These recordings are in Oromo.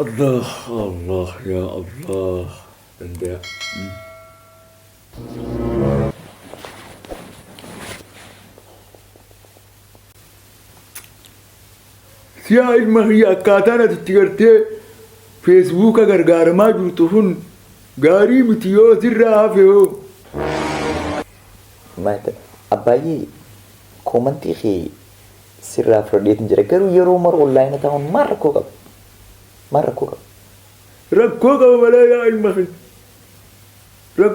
Allah Allah yaa Allah danda'a. Siyaa ilma kiyya akkaataan ati itti gartee feesbuuka gargaaramaa jirtu kun gaarii miti yoo sirraa hafe hoo. Maal abbaayyee koomantii kee sirraa fudhadheetin jira garuu yeroo mara onlaayina taa'uun maal rakkoo qaba? Maal rakkoo qaba? Rakkoo qaba malee yaa ilma kiyya.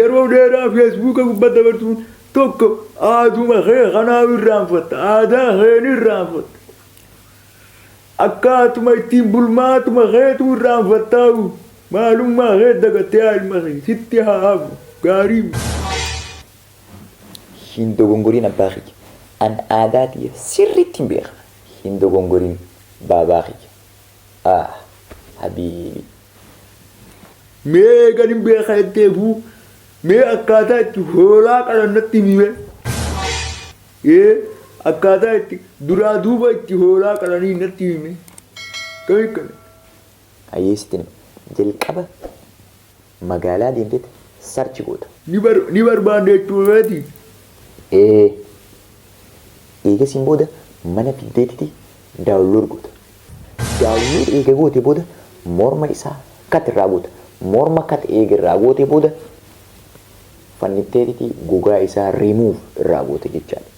Yeroo dheeraa feesbuuka gubbaa dabarsuun tokko aaduma kee kanaa irraanfatta. Aadaa kee ni irraanfatta. Akkaatuma ittiin bulmaatuma keetu irraanfattaa'u maalummaa kee dagattee yaa ilma kee sitti haa hafu gaarii miti. Hin dogongoriin abbaa kiyya. An aadaa tiyya sirriitti beeka. Hin dogongoriin baabaa kiyya. Ah habiibi. Mee eegan hin beeka jetteefuu mee akkaataa itti hoolaa qalan natti himi mee. Ee akkaataa itti duraa duuba itti hoolaa qalanii natti himi mee. Kami kami. Hayyee sitti hima. Jalqaba magaalaa deemteet search goota. Ni bar ni barbaanne jechuu keeti. Ee. Eegasiin booda mana fiddeetiti download goota. Download eega goote booda morma isaa cut irraa goota. Morma cut eega irraa goote booda fannitteetiti gogaa isaa remove irraa goota jechaadha.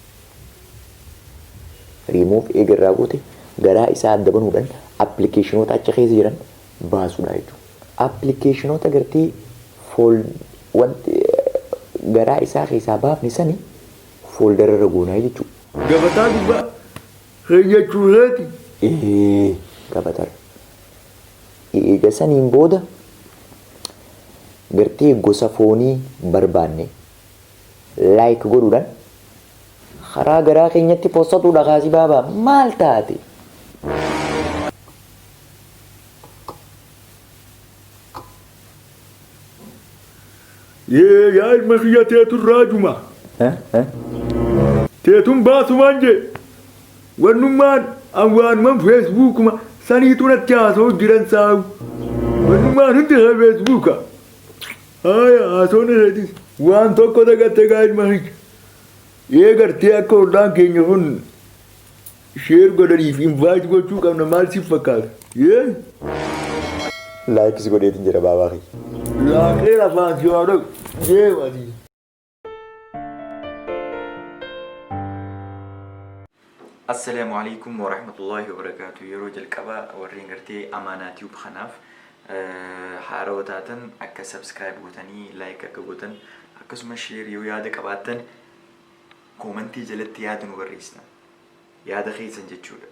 Remove eega irraa goote garaa isaa adda banuudhaan appilikeeshinoota achi keessa jiran baasuudha jechuudha. Appilikeeshinoota gartee fool wanti garaa isaa keessaa baafne sani fooldara irra goonaa jechuudha. Gabataa gubbaa keeyyachuu keeti. Ee gabatarra. Eega saniin booda gartee gosa foonii barbaanne like godhuudhaan karaa garaa keenyatti possatuudha kaasii baabaa maal taate? Yee yaa ilma kiyya teetun raajuma. Teetun baasumaan jee. Wannummaan an waanuman feesbuukuma saniitu natti haasa'u jiran saa'u. Wannummaan hundi kee feesbuuka. Haaya haasoon keetis waan tokko dagatte gaa ilma kiyya. Yee gartee akka ollaan keenya kun share godhaniif invite gochuu qabna maal siif fakkaata? Yee. Like si godheetin jira baabaa kiyya. Laaqee lafaan si haa dhaqu. Yee ati. Assalaamu alaikum warahmatullahi wabarakaatu. Yeroo jalqaba warreen gartee Amaanaa Tube kanaaf haarawa taatan akka subscribe gootanii like akka gootan akkasuma share yoo yaada qabaattan koomantii jalatti yaada nu barreessitan. Yaada keessan jechuudha.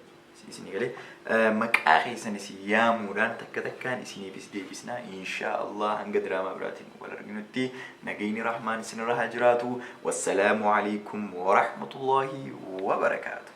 Isinii galee maqaa keessan isin yaamuudhaan takka takkaan isiniifis deebisna. Inshaa Allah hanga diraamaa biraatiin wal arginutti nagayni rahmaan isinirra haa jiraatu. Wassalaamu alaikum warahmatullahi wabarakaatu.